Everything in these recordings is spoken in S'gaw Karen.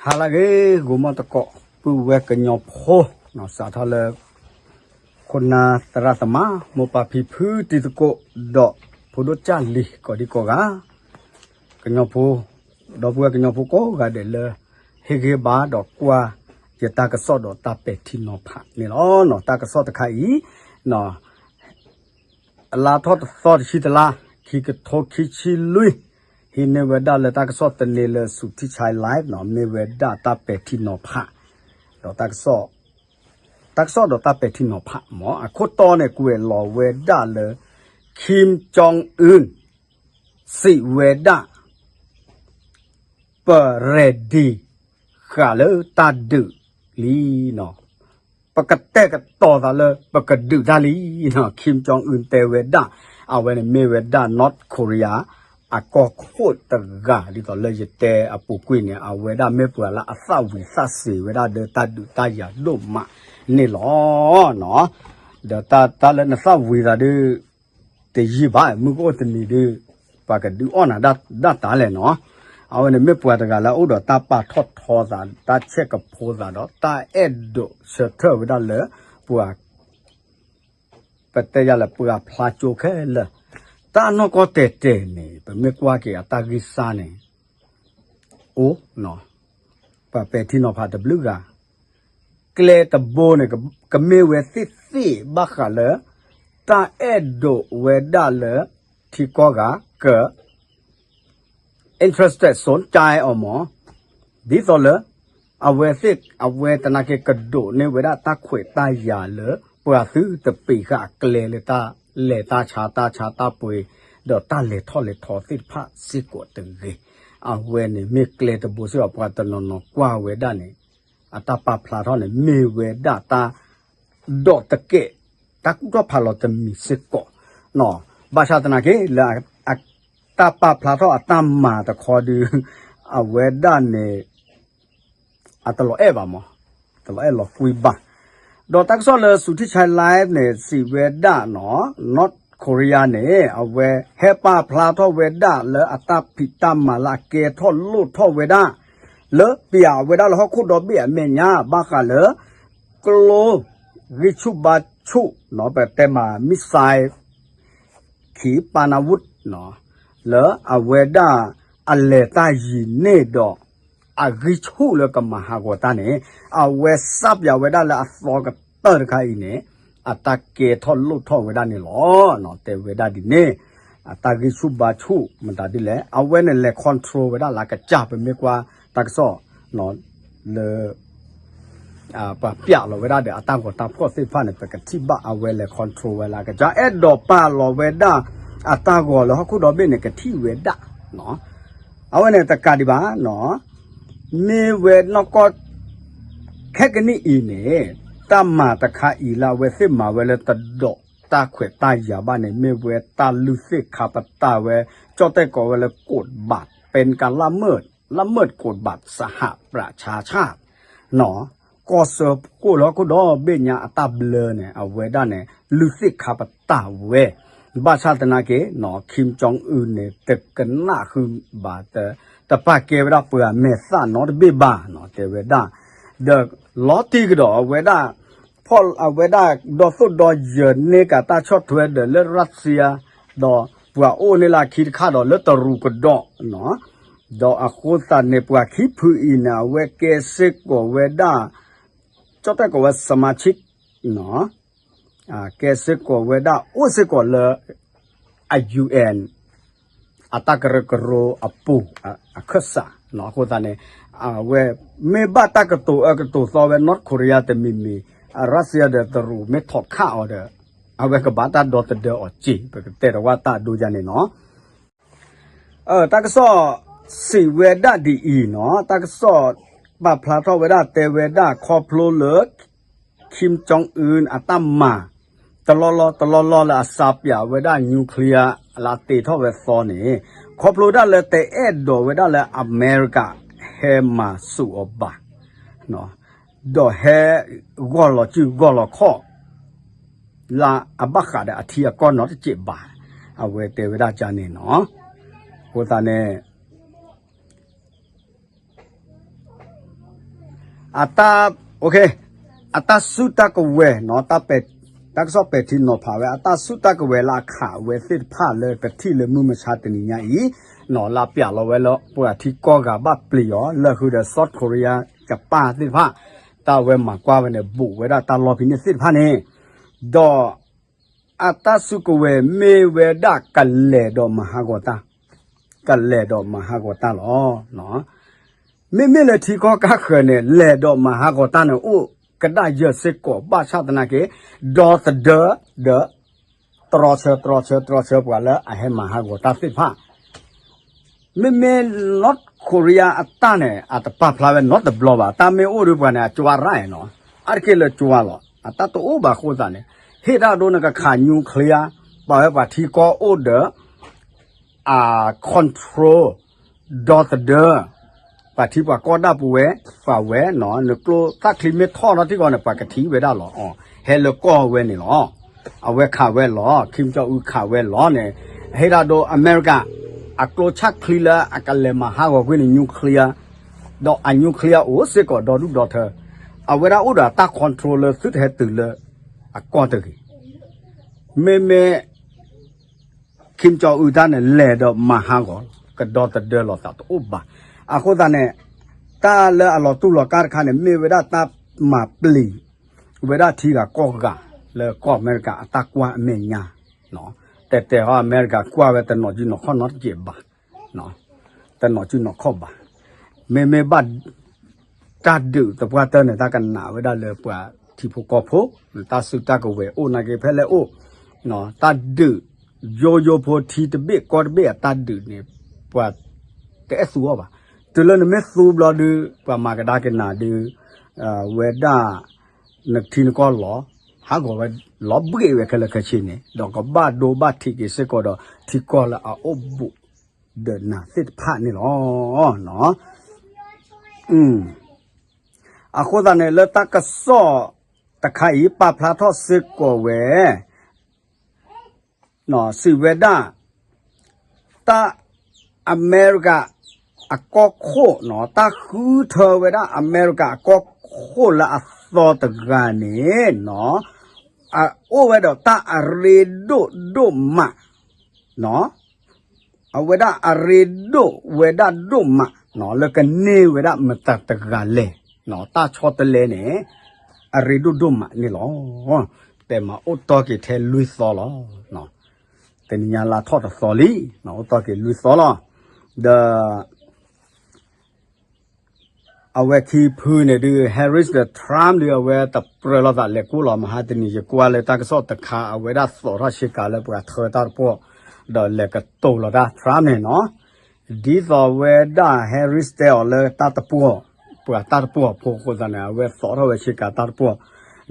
ဟါလၢအဂ့ၤ ဂီၤမီၢ်သကိး ပုၢ်ဝဲၢ်ကညီဖိ စးထီၣ်လၢ ခိၣ်နၢ်သရၣ်သမါ မိၢ်ပၢ်ဖံဖုတံၤသကိး ဒီးဖိဒိၣ်ကၢ်လံၤ ကိးဒံကိးဂၤ ကညီဖိ ဒီပုၢ်ဝဲၢ်ကညီဖိကိးဂၤဒဲးလၢ ဟ့ၣ်ဂံၢ်ဟ့ၣ်ဘါဒီးကွၢ်ယတၢ်ကစီၣ်ဒီးတၢ်ပဲာ်ထံနီၤဖးန့ၣ်လီၤ. တၢ်ကစီၣ်တခါအံၤ အလါထီၣ်တသီတဆံတလါ ခံကထိခံဆံလွံၢ် ဟံးန့ၢ်ဝဲဒၣ်လၢတၢ်ကစီၣ်သန့လၢ Suthichai Live နီၤ မ့ၢ်ဝဲဒၣ်တၢ်ပဲာ်ထံနီၤဖး ဒီးတၢ်ကစီၣ် တၢ်ကစီၣ်ဒီးတၢ်ပဲာ်ထံနီၤဖးမ့ၢ် အခိၣ်တီန့ၣ် ကွဲးလီၤဝဲဒၣ်လၢ Kim Jong Un စံးဝဲဒၣ် ပ ready ဃာ်လၢတၢ်ဒုးလံနီၤ ပကတဲာ်ကတီၤသးလၢပကဒုးတၢ်လံနီၤ Kim Jong Un တဲဝဲဒၣ် အဝဲန့ၣ်မ့ၢ်ဝဲဒၣ် North Korea အကီၢ်ခိၣ်တဂၤ ဒ်သိးလၢယတဲအပူၤကွံာ်န့ၣ် အဝဲဒၣ်မ့ၢ်ပှၤလၢအသၣ်ဝံၤသၣ်စ့ၤဝဲဒၣ်ဒီးတၢ်ဒုးတၢ်ယၤဒိၣ်မးန့ၣ်လီၤ. ဒီးတၢ်လၢနသၣ်ဝံၤသးဒုး တယံာ်ဘၣ် မုၢ်ကအိၣ်တနံၤဒုး ပှၤကဒုးအီၣ်နၤဒၣ်တၢ်လဲၣ်နီၤ. အဝဲန့ၣ်မ့ၢ်ပှၤတဂၤလၢအအိၣ်ဒီးတၢ်ပာ်ထီၣ်ထီသး တၢ်ဆဲးကဖိသးဒီး တၢ်အဲၣ်ဒိးဆၢထၢၣ်ဝဲဒၣ်လၢ ပှၤ ပတဲယၤလၢပှၤဖျါကၠိခဲလၢာ် တၢ်နီၢ်ကီၢ်တဲာ်တဲာ်န့ၣ် ပမ့ၢ်ကွၢ်က့ၤအတၢ်ဂံၢ်စၢ်န့ၣ် အိၣ် ပှၤပဲာ်ထံနီၤဖးတဘျုးဂၤ ကျဲတဘိန့ၣ် ကမ့ၢ်ဝဲသ့ၣ်သ့ၣ်ဘၣ်ဃးလၢ တၢ်အဲၣ်ဒိးဝဲဒၣ်လၢ ထံကီၢ်ဂၤက interested စူၣ်ကၠဲအီၤမး ဒ်သိးလၢ အဝဲသ့ၣ် အဝဲသနာ်က့ ကဒိးန့ၢ်ဝဲဒၣ်တၢ်ခွဲးတၢ်ယာ်လၢ ပှၤသုတပ့ၤဃာ်အကျဲလၢတၢ်လဲၤတၢ်ဆါ တၢ်ဆါတၢ်ပှ့ၤ ဒီးတၢ်လဲၤထီၣ်လဲၤထီသ့ၣ်တဖၣ်စ့ၢ်ကီးတဂ့ၤ. အဝဲန့ၣ်မ့ၢ်ကျဲတဘိစ့ၢ်ကီး ပှၤတနီၤနီၤကွၢ်ဝဲဒၣ်န့ၣ် အတၢ်ပာ်ဖျါထီၣ်န့ၣ် မ့ၢ်ဝဲဒၣ်တၢ် ဒီးတကဲး တၢ်ကူၣ်ထီၣ်ဖးလီၤတမံၤစ့ၢ်ကီး ဘၣ်ဆၣ်သနာ်က့ လၢ တၢ်ပာ်ဖျါထီၣ်အတၢ်မၤတခီဒုး အဝဲဒၣ်န့ၣ် အတလီၤအဲၣ်ဘၣ်မး တလီၤအဲၣ်လီၤကွံဘၣ်. ဒီးတၢ်ကစီၣ်လၢ Suthichai Live န့ၣ် စံးဝဲဒၣ်နီၤ North Korea န့ၣ် အဝဲဟဲပာ်ဖျါထီၣ်ဝဲဒၣ်လၢအတၢ်ဖံးတၢ်မၤလၢအကဲထီၣ်လိၣ်ထီၣ်ဝဲဒၣ် လၢပျးဝဲဒၣ်လၢဟီၣ်ခိၣ်ဒီဘ့ၣ်အမဲာ်ညါ ဘၣ်ဃးလၢ ကျိ ဂံၢ်ဆူၣ်ဘါဆူၣ်နီၤ ပတဲမး missile ခံ ပနဝုတ် လၢအဝဲဒၣ်အလဲၤတၢ်ယံၤန့ၣ်ဒီး အဂံၢ်ဆူၣ်လၢကမၤဟးဂီၤတၢ်န့ၣ် အဝဲစးပျးဝဲဒၣ်လၢအသီကတၢၢ်တခါအံၤန့ၣ် အတၢ်ကဲထီၣ်လိၣ်ထီၣ်ဝဲဒၣ်န့ၣ်လီၤ. တဲဝဲဒၣ်ဒ်န့ၣ် အတၢ်ဂံၢ်ဆူၣ်ဘါဆူၣ်မတၤဒ်လဲၣ် အဝဲန့ၣ်လဲၤ control ဝဲဒၣ်လၢအကစၢ် ပမ့ၢ်ကွၢ်တၢ်ကစီၣ် လၢ ပှၤပျးလီၤဝဲဒၣ်ဒီးအတၢ်ဂီၤတၢ်ဖှီၣ်သ့ၣ်တဖၣ်န့ၣ် ပကထံၣ်ဘၣ်အဝဲလဲၤ control ဝဲလၢအကစၢ် အဲၣ်ဒိးပာ်လီၤဝဲဒၣ်အတၢ်ဂီၤလၢဟီၣ်ခိၣ်ဒီဘ့ၣ်န့ၣ် ကထံၣ်ဝဲဒၣ် အဝဲန့ၣ်တကးဒံးဘၣ် မ့ၢ်ဝဲနီၢ်ကီၢ် ခဲကနံၣ်အံၤန့ၣ် တၢ်မၤတခါအံၤလၢအဝဲသ့ၣ်မၤဝဲလၢတဒိးတၢ်ခွဲးတၢ်ယာ်ဘၣ်န့ၣ် မ့ၢ်ဝဲတၢ်လုၢ်သ့ၣ်ခါပတာ်ဝဲ ကၠီၣ်တဲၣ်ကိးဝဲလၢ กฎหมาย เป็นการละเมิด ละเมิดกฎหมาย สหประชาชาติ နီၤ ကီၢ်စၢဖှိၣ်လၢဟီၣ်ခိၣ်ဒီဘ့ၣ်ညါအတၢ်ဘျၢန့ၣ် အဝဲဒၣ်န့ၣ် လုၢ်သ့ၣ်ခါပတာ်ဝဲ ဘၣ်ဆၣ်သနာ်က့ နီၤ Kim Jong Un န့ၣ် တကနၣ်ဃုာ်ဘၣ် တပာ်ကဲဝဲဒၣ်ပှၤမဲာ်သၣ်နီတဘ့ၣ်ဘၣ်နီၤ တဲဝဲဒၣ် ဒီးလီၤတံၢ်ကဒီးအဝဲဒၣ် ဖီၣ်အဝဲဒၣ် ဒီသိၣ်ဒီယၢၤန့ၢ်က့ၤတၢ်ဆီၣ်ထွဲဒီးလၢ Russia ဒီးပှၤအိၣ်န့ၢ်လၢအခံတခါဒီးလၢတရူးကဒီးနီၤ ဒီးအဃိသတးန့ၣ် ပှၤခံဖုအံၤန့ၣ် အဝဲကဲစ့ၢ်ကီးဝဲဒၣ် ကၠီၣ်တဲၣ်ကိးဝဲ สมาชิก နီၤ ကဲစ့ၢ်ကီးဝဲဒၣ် အိၣ်စ့ၢ်ကီးလၢ အ UN အတၢ်ကရၢကရိအပူၤ အခၢၣ်စးနီၤ အဃိသတးန့ၣ် အဝဲမ့ၢ်ဘၣ်တၢ်ကတိၤအၢကတိၤသီဝဲ North Korea တမံၤမံၤ Russia ဒီးတရူးမ့ၢ်ထီးခးအီၤဒီး အဝဲကဘၣ်တၢ်ဒီသဒၢအီၤစ့ၢ် ပကတဲတဝၣ်တၢ်အဒိယါန့ၣ်နီၤ တၢ်ကစီၣ်စံးဝဲဒၣ်ဒ်အံၤနီၤ တၢ်ကစီၣ်ပာ်ဖျါထီၣ်ဝဲဒၣ်တဲဝဲဒၣ်ခီဖျိလၢ Kim Jong Un အတၢ်မၤ တလီၢ်လီၢ်တလီၢ်လီၢ်လၢအစးပၠးဝဲဒၣ် nuclear လၢအတ့ထီၣ်ဝဲသီန့ၣ် ခီဖျိဒၣ်လၢတအဲၣ်ဒိးဝဲဒၣ်လၢအမဲရကၤဟဲမၤစူးအီၤဘၣ် ဒီးဟဲဂီၢ်လီၤစုၣ်ဂီၢ်လီၤခီၣ် လၢအဘၣ်ဃးဒီးအထံအကီၢ်နီတစဲးဘၣ် အဝဲတဲဝဲဒၣ်ကန့ၣ်နီၤ အဃိသတးန့ၣ် Kim Jong Un န့ၣ် အတၢ် အတၢ်စုတၢ်ကဝဲၤနီၤ တၢ်ကစီၣ်ပဲာ်ထံနီၤဖးဝဲ အတၢ်စုတၢ်ကဝဲၤလၢအခးဝဲသ့ၣ်တဖၣ်လၢပထံၣ်လၢမုၢ်မဆါတနံၤညါအံၤနီၤ လၢအပျးလီၤဝဲလၢပှၤထံကီၢ်ဂၤဘၣ်ပျံၤအီၤ လၢဃုာ်ဒီး South Korea Japan သ့ၣ်တဖၣ် တၢ်ဝဲမၤကွၢ်ဝဲန့ၣ် ဘူးဝဲဒၣ်တၢ်လီၢ်ဖဲန့ၣ်သ့ၣ်တဖၣ်န့ၣ် ဒီး အတၢ်စုကဝဲၤမ့ၢ်ဝဲဒၣ်ကလဲၤဒီးမၤဟးဂီၤတၢ်, ကလဲၤဒီးမၤဟးဂီၤတၢ်လီၤ. မ့မ့ၢ်လၢထံကီၢ်ကၢ်ဃၢၤန့ၣ် လဲၤဒီးမၤဟးဂီၤတၢ်န့ၣ် အိၣ်ကဒၣ်ယဲၢ်စ့ၢ်ကီး ဘၣ်ဆၣ်သနာ်က့ ဒီသဒၢဒီး တြီဆၢ တြီဆၢ တြီဆၢပှၤလၢအဟဲမၤဟးဂီၤတၢ်သ့ၣ်တဖၣ် မ့မ့ၢ် North Korea အတၢ်န့ၣ် အတပာ်ဖျါဝဲနီတဘျီဘၣ်. တၢ်မ့ၢ်အိၣ်ဒီးပှၤန့ၣ် အကၠွါရၣ်နီၤ, အါတက့ၢ်လၢကၠွါလီၤ. အတၢ်တအိၣ်ဘၣ်အဃိသတးန့ၣ် ဟ့ၣ်တၢ်ဒိနကခး nuclear ပာ်ဝဲပှၤထံကီၢ်အိၣ်ဒီး အ control ဒီသဒၢ ပှၤထံပှၤကီၢ်ဒၣ်ပူၤဝဲ ပာ်ဝဲနီၤ, နကျိသၣ်ချံမ့ၢ်ထီၣ်ထီၣ်ထံကီၢ်န့ၣ် ပှၤကထံၣ်ဝဲဒၣ်လီၤ. ဟဲလၢကီၢ်ဝဲန့ၣ်လီၤ. အဝဲခးဝဲလီၤ, Kim Jong Un ခးဝဲလီၤန့ၣ်, ဟ့ၣ်တၢ်ဒိအမဲရကၤ အကျိဆၣ်ချံလၢအကလဲၤမၤဟးဂီၤကွံာ်န့ၣ် nuclear ဒီးအ nuclear အိၣ်စ့ၢ်ကီးဒီဒူၣ်ဒီထၢ, အဝဲဒၣ်အိၣ်ဒီးအတၢ် control လၢသုတဟဲတုၤလၢအကီၢ်တဂ့ၤ. မ့မ့ၢ် Kim Jong Un တၢ်န့ၣ် လဲၤဒီးမၤဟးဂီၤ ကဒီသဒၢလိာ်သးတအိၣ်ဘၣ်. အဃိသတးန့ၣ် တၢ်လၢအလီၤတူၢ်လီၤကာ်တခါန့ၣ် မ့ၢ်ဝဲဒၣ်တၢ်မၤပျံၤ ဝဲဒၣ်ထံဂၤကီၢ်ဂၤ လၢကီၢ်အမဲရကၤအတၢ်ကွၢ်အမဲာ်ညါ, တဲတဲဟီ အမဲရကၤကွၢ်ဝဲတနီၤစုနီၤခီၣ်နီတစဲးဘၣ်, တနီၤစုနီၤခီၣ်ဘၣ်. မ့မ့ၢ်ဘၣ် တၢ်ဒုးသပှၢ်တၢၢ်န့ၣ် တၢ်ကနၣ်ဝဲဒၣ်လၢပှၤထံဖိကီၢ်ဖိ တၢ်စုတၢ်ကဝဲၤအိၣ်နာ်က့ဖဲလဲၣ်အိၣ်, တၢ်ဒုး ယိယိဖိထံတဘ့ၣ်ကီၢ်တဘ့ၣ်အတၢ်ဒုးန့ၣ် ပှၤတအဲၣ်သူအီၤဘၣ်. တုၤလၢနမ့ၢ်သူဘျီဒုး ပှၤမၤကဒါက့ၤနၤဒုး ဝဲဒၣ် နထံနကီၢ်လီၤ ဟးဂီၤဝဲလီၤဘှံးဝဲခဲလၢာ်ခဲဆ့န့ၣ် ဒီးကဘၣ်ဒိဘၣ်ထံးက့ၤစ့ၢ်ကီးဒီး ထံကီၢ်လၢအအိၣ်ဘူးဒီးနၤသ့ၣ်တဖၣ်န့ၣ်လီၤ. အဃိသတးန့ၣ် လၢတၢ်ကစီၣ်တခါအံၤ ပာ်ဖျါထီၣ်စ့ၢ်ကီးဝဲ စံးဝဲဒၣ် တၢ်အမဲရကၤအကီၢ်ခိၣ်နီၤ တၢ်ဃုထၢဝဲဒၣ်အမဲရကၤအကီၢ်ခိၣ်လၢအသီတဂၤန့ၣ်နီၤ အအိၣ်ဝဲဒီးတၢ်အရ့ဒိၣ်ဒိၣ်မးနီၤ အဝဲဒၣ်အရ့ဒိၣ်ဝဲဒၣ်ဒိၣ်မးနီၤ လၢကန့ၢ်ဝဲဒၣ်မတၤတဂၤလဲၣ်နီၤ တၢ်ဆီတလဲန့ၣ် အရ့ဒိၣ်ဒိၣ်မးန့ၣ်လီၤ. တဲမးအိၣ်တီၢ်က့ၤထဲလွံၢ်သီလီၤ. တနံၤညါလါထီၣ်တသီလံ, အိၣ်တီၢ်က့ၤလွံၢ်သီလီၤ. ဒီး အဝဲခံဖုန့ၣ်ဒုး Harris ဒီး Trump ဒုး အဝဲတပြၢလိာ်သးလဲၤကိၢ်လီၤ မဟါတနံၤ ယကွၢ်လၢတၢ်ကစီၣ်တခါ အဝဲဒၣ်သိးထီၣ်ဆ့ကၤလၢပှၤထၢတၢ်တပှီၢ် ဒီးလဲၤကတိၤလီၤတၢ် Trump န့ၣ်နီၤ ဒ်သိးဝဲဒၣ် Harris တဲအီၤလၢတၢ်တပှီၢ်, ပှၤတၢ်တပှီၢ်ဖိအဃိသတးန့ၣ် အဝဲသိးထီၣ်ဝဲဆ့ကၤတၢ်တပှီၢ်,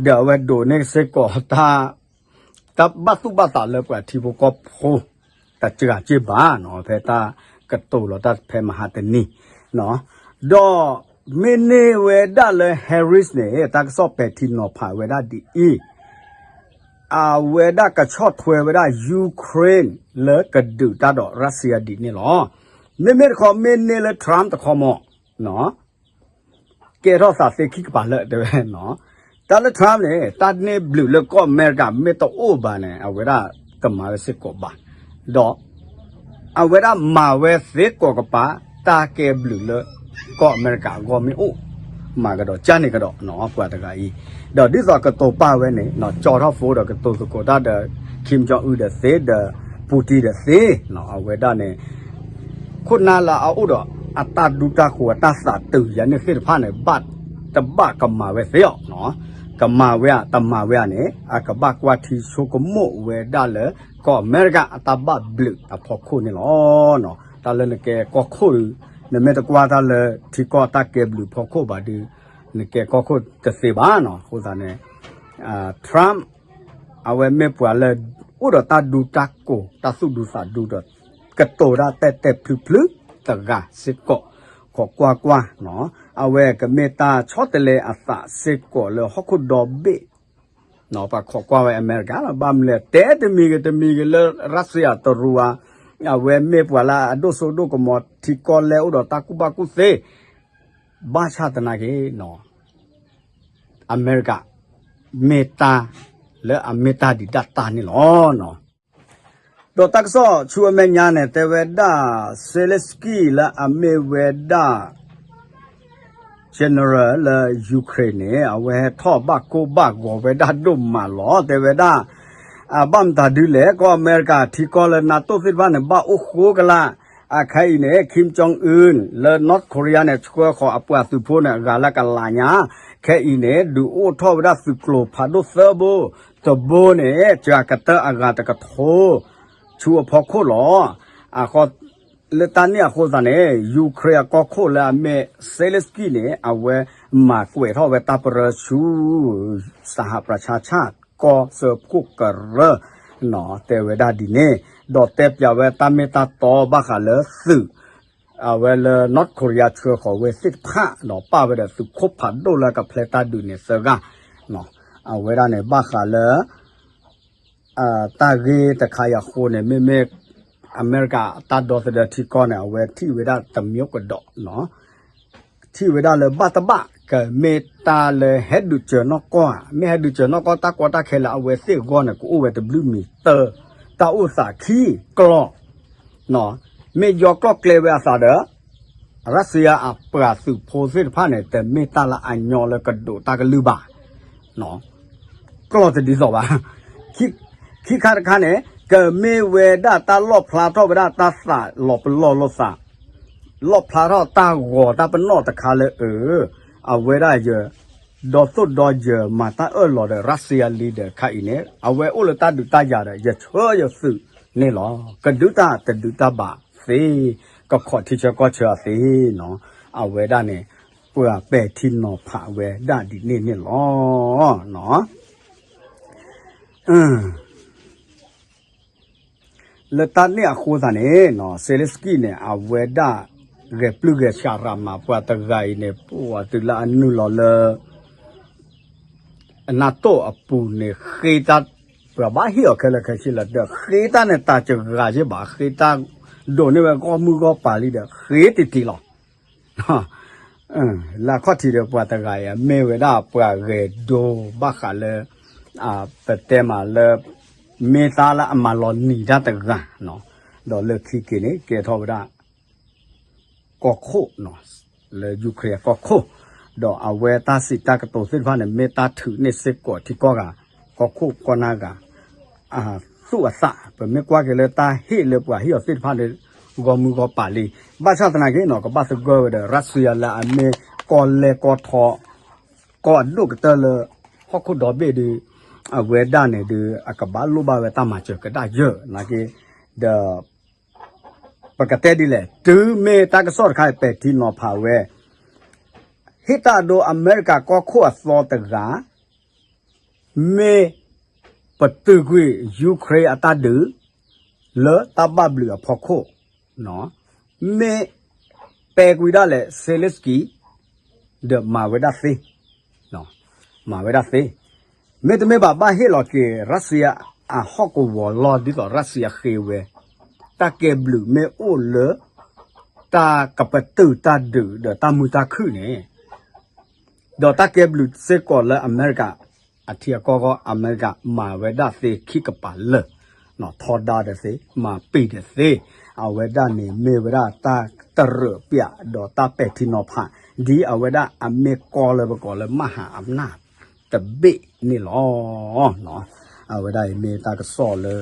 ဒီးအဝဲဒိးန့ၢ်စ့ၢ်ကီးတၢ် တၢ်ဘၣ်သူၣ်ဘၣ်သးလၢပှၤထံဖိကီၢ်ဖိ တစှၤစ့ၢ်ဘၣ်နီၤ ဖဲတၢ်ကတိၤလီၤတၢ်ဖဲမဟါတနံၤ, ဒီးမ့ၢ်န့ၢ်ဝဲဒၣ်လၢ Harris န့ၣ် တၢ်ကစီၣ်ပဲာ်ထံနီၤဖးဝဲဒၣ်ဒ်အံၤ, အဝဲဒၣ်ကဆီၣ်ထွဲဝဲဒၣ် Ukraine လၢကဒုးတၢ်ဒီး Russia ဒ်န့ၣ်လီၤ. မ့မ့ၢ်တခီ မ့ၢ်န့ၢ်လၢ Trump တခီမီၤ ကဲထီၣ်သးသ့ခံကပၤလၢာ်တဲဝဲနီၤ, တၢ်လၢ Trump န့ၣ် တၢ်န့ၢ်ဘျုးလၢကီၢ်အမဲရကၤမ့ၢ်တအိၣ်ဘၣ်န့ၣ် အဝဲဒၣ်တမၤဝဲစ့ၢ်ကီးဘၣ်, ဒီး အဝဲဒၣ်မၤဝဲသ့ကီးကပၤ တၢ်ကဲဘျုးလၢကီၢ်အမဲရကၤအဂီၢ်မ့ၢ်အိၣ်, မၤကဒီးကၢ်န့ၣ်ကဒီးနီၤ ပှၤတဂၤအံၤ, ဒီးဒ်သိးကတိၤပာ်ဝဲန့ၣ် ကၠီထီၣ်ဖိဒီးကတိၤသကိးတၢ်ဒီး Kim Jong Un ဒီးသ့ဒီး Putin ဒီးသ့နီၤ အဝဲဒၣ်န့ၣ် ခိၣ်နၢ်လၢအအိၣ်ဒီးအတၢ်ဒူတၢ်ဃိၤအတၢ်သးတုၤယၤန့ၣ်သ့ၣ်တဖၣ်န့ၣ် ဘၣ်တဘၣ်ကမၤဝဲသ့အီၤနီၤ, ကမၤဝဲဧါ တမၤဝဲဧါန့ၣ် အကဘၣ်ကွၢ်ထံဆိကမိၣ်ဝဲဒၣ်လၢ ကီၢ်အမဲရကၤအတၢ်ဘၣ်ဘျုးအဖီခိၣ်န့ၣ်လီၤ. တၢ်လၢနကဲကီၢ်ခိၣ်ဒီး နမ့ၢ်တကွၢ်တၢ်လၢထံကီၢ်တၢ်ကဲဘျုးဖီခိၣ်ဘၣ်ဒီး နကဲကီၢ်ခိၣ်တသ့ဘၣ်နီၤ. အဃိသတးန့ၣ် Trump အဝဲမ့ၢ်ပှၤလၢ အိၣ်ဒီးတၢ်ဒူတၢ်ကိး တၢ်သူၣ်ဒူသးဒူဒီး ကတိၤတၢ်တဲာ်တဲာ်ဖျုးဖျုးတဂၤစ့ၢ်ကီး ခိးကွၢ်ကွၢ်နီၤ အဝဲကမ့ၢ်တၢ်ဆီတလဲအသးစ့ၢ်ကီးလၢဟီၣ်ခိၣ်ဒီဘ့ၣ်နီၤ ပှၤခိးကွၢ်ဝဲအမဲရကၤ ဘၣ်မနုၤလဲၣ် တဲတမံၤဂ့ၤတမံၤဂ့ၤလၢ Russia တရူးဧါ အဝဲမ့ၢ်ပှၤလၢအဒိၣ်စိဒိၣ်ကမီၤ ထံကီၢ်လဲအိၣ်ဒီးတၢ်ကူၣ်ဘၣ်ကူၣ်သ့ ဘၣ်ဆၣ်သနာ်က့နီၤ အမဲရကၤ မ့ၢ်တၢ်လၢအမ့ၢ်တၢ်ဒုးတၢ်တၢ်န့ၣ်လီၤ. ဒီးတၢ်ကစီၣ်ဆူအမဲာ်ညါန့ၣ် တဲဝဲဒၣ် Zelensky လၢအမ့ၢ်ဝဲဒၣ် general လၢ Ukraine န့ၣ် အဝဲဟဲထီၣ်ဘၣ်ကိၢ်ဘၣ်ဂီၤဝဲဒၣ်ဒိၣ်မးလီၤ. တဲဝဲဒၣ် အဘၣ်မတၤဒုလဲၣ် ကီၢ်အမဲရကၤထံကီၢ်လၢ NATO သ့ၣ်တဖၣ်န့ၣ် ဘၣ်အိၣ်ဃိကလး အခဲအံၤန့ၣ် Kim Jong Un လၢ North Korea န့ၣ် ဆှၢဃီၤအပှၤသုးဖိန့ၣ် အဂၤလၢကလးညါ ခဲအံၤန့ၣ် ဒုးအိၣ်ထီၣ်ဝဲဒၣ်သုးကျိၤဖးဒိၣ်သၢဘိ, တဘိန့ၣ် ကၢကတၢၢ်အဂၤတကထိ ဆူအဖီခိၣ်လီၤ. အဃိ လၢတၢ်န့ၣ်အဃိသတးန့ၣ် Ukraine အကီၢ်ခိၣ်လၢအမ့ၢ် Zelensky န့ၣ် အဝဲမၤကွဲးထီၣ်ဝဲတၢ်ပရၢဆူ စဟပြၤဆါဆၣ် ကီၢ်စၢဖှိၣ်ကရၢ တဲဝဲဒၣ်ဒ်န့ၣ်, ဒီးတဲပၠးဝဲတၢ်မ့ၢ်တၢ်တီဘၣ်ဃးလၢသုး အဝဲလၢ North Korea ဆှၢဃီၤဝဲသ့ၣ်တဖၣ် ဒီးပာ်ဝဲဒီးသုးခိၣ်ဖးဒိၣ်လၢကဖျဲတၢ်ဒုးန့ၣ်သၢဂၤ, အဝဲဒၣ်န့ၣ် ဘၣ်ဃးလၢ တၢ်ဂ့ၢ်တခါအံၤအဃိန့ၣ် မ့မ့ၢ်အမဲရကၤတၢ်ဒီသဒၢထံကီၢ်န့ၣ် အဝဲထံၣ်ဝဲဒၣ်တမျိုးကဒီး, ထံၣ်ဝဲဒၣ်လၢဘၣ်တဘၣ် ကမ့ၢ်တၢ်လၢဟဲဒုးစၢၤနီၢ်ကီၢ်ဧါ, မ့ၢ်ဟဲဒုးစၢၤနီၢ်ကီၢ် တၢ်ကီတၢ်ခဲလၢအဝဲသ့ၣ်အဂီၢ်န့ၣ် ကအိၣ်ဝဲတဘျုးမံၤတၢ, တၢ်အိၣ်သးခံကျီၢ်, မ့ၢ်ယီကျီၢ်ကျဲဝဲအသးဒီး ရၢၡါယါအပှၤသုးဖိသ့ၣ်တဖၣ်န့ၣ် တမ့ၢ်တၢ်လၢအညီလၢကဒိးတၢ်ကလုၢ်ဘၣ်, ကျီၢ်တဒ်သိးဘၣ်. ခံခါတခါန့ၣ် ကမ့ၢ်ဝဲဒၣ်တၢ်လီၣ်ဖျါထီၣ်ဝဲဒၣ်တၢ်သးလီၤပလီၢ်လိာ်သး, လီၣ်ဖျါထီၣ်တၢ်ဂီၤတၢ်ပနီၣ်တခါလၢအ, အဝဲဒၣ်ယ ဒီသိၣ်ဒီယၢၤမၤတၢ်အၢၣ်လီၤဒီး ရၢၡါယါလံဒီး ခါအံၤန့ၣ် အဝဲအိၣ်လၢတၢ်ဒုးတၢ်ယၤဒီး ယဆှၢယသုးန့ၣ်လီၤ. ကဒုးတၢ်တဒုးတၢ်ဘၣ်သ့, ကခိးထံဆၢကီၢ်ဆၢအသ့နီၤ, အဝဲဒၣ်န့ၣ် ပှၤပဲာ်ထံနီၤဖးဝဲဒၣ်ဒ်န့ၣ်န့ၣ်လီၤ. လၢတၢ်န့ၣ်အဃိသတးန့ၣ် Zelensky န့ၣ် အဝဲဒၣ် ဂဲၤပျုၢ်ဂဲၤဆှးရၤမး ပှၤတဂၤအံၤန့ၣ် ပှၤတုၤလၢအနုာ်လီၤလၢ အနၢ်တိၢ်အပူၤန့ၣ် ဃ့တၢ် ပှၤဘၣ်ဟ့ၣ်အီၤခဲလၢာ်ခဲဆ့လၢၤဒီး ဃ့တၢ်န့ၣ် တၢ်စှၤယ့ၢ်ဘၣ် ဃ့တၢ်ဒိးန့ၢ်ဝဲဂီၢ်မုၢ်ဂီၢ်ပၤလံဒီး ဃ့တံၢ်တံၢ်လီၤ. လၢအခီၣ်ထံးဒီးပှၤတဂၤအံၤ မ့ၢ်ဝဲဒၣ်ပှၤဂဲၤဒိဘၣ်ဃးလၢ ပတဲမးလၢ မ့ၢ်တၢ်လၢအမၤလီၤနံၤတၢ်တဂၤ, ဒီးလၢခံက့ၤန့ၣ် ကဲထီၣ်ဝဲဒၣ် ကီၢ်ခိၣ် လၢ Ukraine အကီၢ်ခိၣ်, ဒီးအဝဲတၢ်စံးတၢ်ကတိၤသ့ၣ်တဖၣ်န့ၣ် မ့ၢ်တၢ်ထုးန့ၢ်စ့ၢ်ကီးထံကီၢ်ဂၤ ကီၢ်ခိၣ်ကီၢ်နၢ်ဂၤ အသူၣ်အသး, ပမ့ၢ်ကွၢ်က့ၤလၢတၢ်ဟ့ၣ်လၢပှၤဟ့ၣ်အီၤသ့ၣ်တဖၣ်န့ၣ် ဂီၢ်မုၢ်ဂီၢ်ပၤလံ. ဘၣ်ဆၣ်သနာ်က့နီၤ ကဘၣ်သဂၢၢ်ဝဲဒီး ရၢၡါယါလၢအမ့ၢ်ကီၢ်လဲၢ်ကီၢ်ထီ ကီၢ်အဒိၣ်ကတၢၢ်လၢ ဟီၣ်ခိၣ်ဒီဘ့ၣ်ဒုး အဝဲဒၣ်န့ၣ်ဒုး အကဘၣ်လိၣ်ဘၣ်ဝဲတၢ်မၤစၢၤကဒၣ်ယၢၢ်နာ်က့, ဒီး ပကတဲဒ်လဲၣ် တုၤမ့ၢ်တၢ်ကစီၣ်တခါအံၤပဲာ်ထံနီၤဖးဝဲ ဟ့ၣ်တၢ်အဒိအမဲရကၤကီၢ်ခိၣ်အသီတဂၤ မ့ၢ်ပတုာ်ကွံာ် Ukraine အတၢ်ဒုး လၢတၢ်ဘၣ်ဘျုးအဖီခိၣ်, မ့ၢ်ပဲာ်ကွံာ်ဒၣ်လဲာ် Zelensky ဒီးမၤဝဲဒၣ်သ့, မၤဝဲဒၣ်သ့, မ့တမ့ၢ်ဘၣ်ဘၣ်ဟ့ၣ်လီၤက့ၤ ရၢၡါယါအဟီၣ်ကဝီၤလီၢ်ဒ်သိးရၢၡါယါဃ့ဝဲ, တၢ်ကဲဘျုးမ့ၢ်အိၣ်လၢ တၢ်ကပတုာ်တၢ်ဒုးဒီးတၢ်မုာ်တၢ်ခုၣ်န့ၣ် ဒီးတၢ်ကဲဘျုးစ့ၢ်ကီးလၢအမဲရကၤ အထံအကီၢ်ဂီၢ် အမဲရကၤမၤဝဲဒၣ်သ့ခံကပၤလၢာ်, ထီဒါဒီးသ့ မၤပံာ်ဒီးသ့, အဝဲဒၣ်န့ၣ်မ့ၢ်ဝဲဒၣ်တၢ်တရၢးပၠးဒီးတၢ်ပဲာ်ထံနီၤဖး ဒ်အဝဲဒၣ်အမ့ၢ်ကီၢ်လၢပကိးလၢမဟါအမနၢ်တဘ့ၣ်န့ၣ်လီၤ. အဝဲဒၣ်အံၤမ့ၢ်တၢ်ကစီၣ်လၢ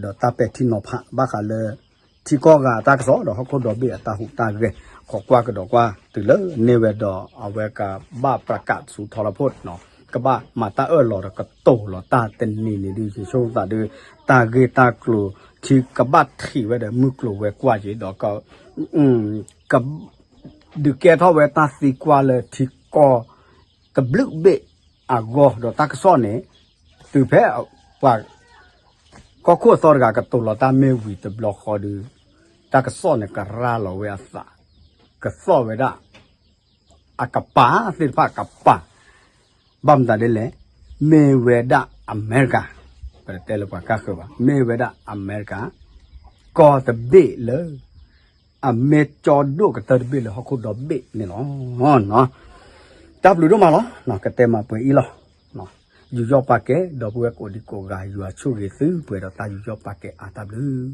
ဒီးတၢ်ပဲာ်ထံနီၤဖးဘၣ်ဃးလၢ ထံကီၢ်ဂၤတၢ်ကစီၣ်ဒီးဟီၣ်ခိၣ်ဒီဘ့ၣ်အတၢ်ဟူးတၢ်ဂဲၤ ခိးကွၢ်ကဒီးကွၢ်တုၤလၢန့ၢ်ဝဲဒီး အဝဲကဘၣ်ပြးကးဆူထီလီၤဖိး ကဘၣ်မၤတၢ်အၢၣ်လီၤဒီးကတိၤလီၤတၢ်တနံၤန့ၣ်ဒုး ယဆိကမိၣ်သးဒုး တၢ်ဂ့ၢ်တၢ်ကျိၤထံကဘၣ်ထံးဝဲဒီးမုၢ်ကျိၤဝဲၤကွာ်က့ၤဒီး က ဒုးကဲထီၣ်ဝဲတၢ်သံကွၢ်လၢထံကီၢ်တဘျုးဘ့ၣ်အဂီၢ်ဒီးတၢ်ကစီၣ်န့ၣ် တုၤဖဲပှၤ ကီၢ်ခိၣ်အသီတဂၤကတိၤလီၤတၢ်မ့ၢ်ဝံၤတဘျီဃီဒီး တၢ်ကစီၣ်န့ၣ်ကရၤလီၤဝဲအသး ကသီၣ်ဝဲဒၣ် အကပၤသ့ၣ်တဖၣ်ကပၤ ဘၣ်မတၤဒ်လဲၣ် မ့ၢ်ဝဲဒၣ်အမဲရကၤ ပတဲလၢပှၤကါဃၢၤဘၣ် မ့ၢ်ဝဲဒၣ်အမဲရကၤ ကီၢ်တဘ့ၣ်လၢ အမ့ၢ်ကၠီဒိၣ်ကတၢၢ်တဘ့ၣ်လၢဟီၣ်ခိၣ်ဒီဘ့ၣ်န့ၣ်လီၤ. တၢ်ဘျုးဒိၣ်မးလီၤ. ကတဲမးပှဲၤအံၤလီၤ. ယူးယီၣ်ပာ်ကဲ ဒီပုၢ်ဝဲၢ်ကိးဒံကိးဂၤ ယွၤဆိၣ်ဂ့ၤသုပှဲၤဒီးတၢ်ယူးယီၣ်ပာ်ကဲအါတၢ်ဘျုး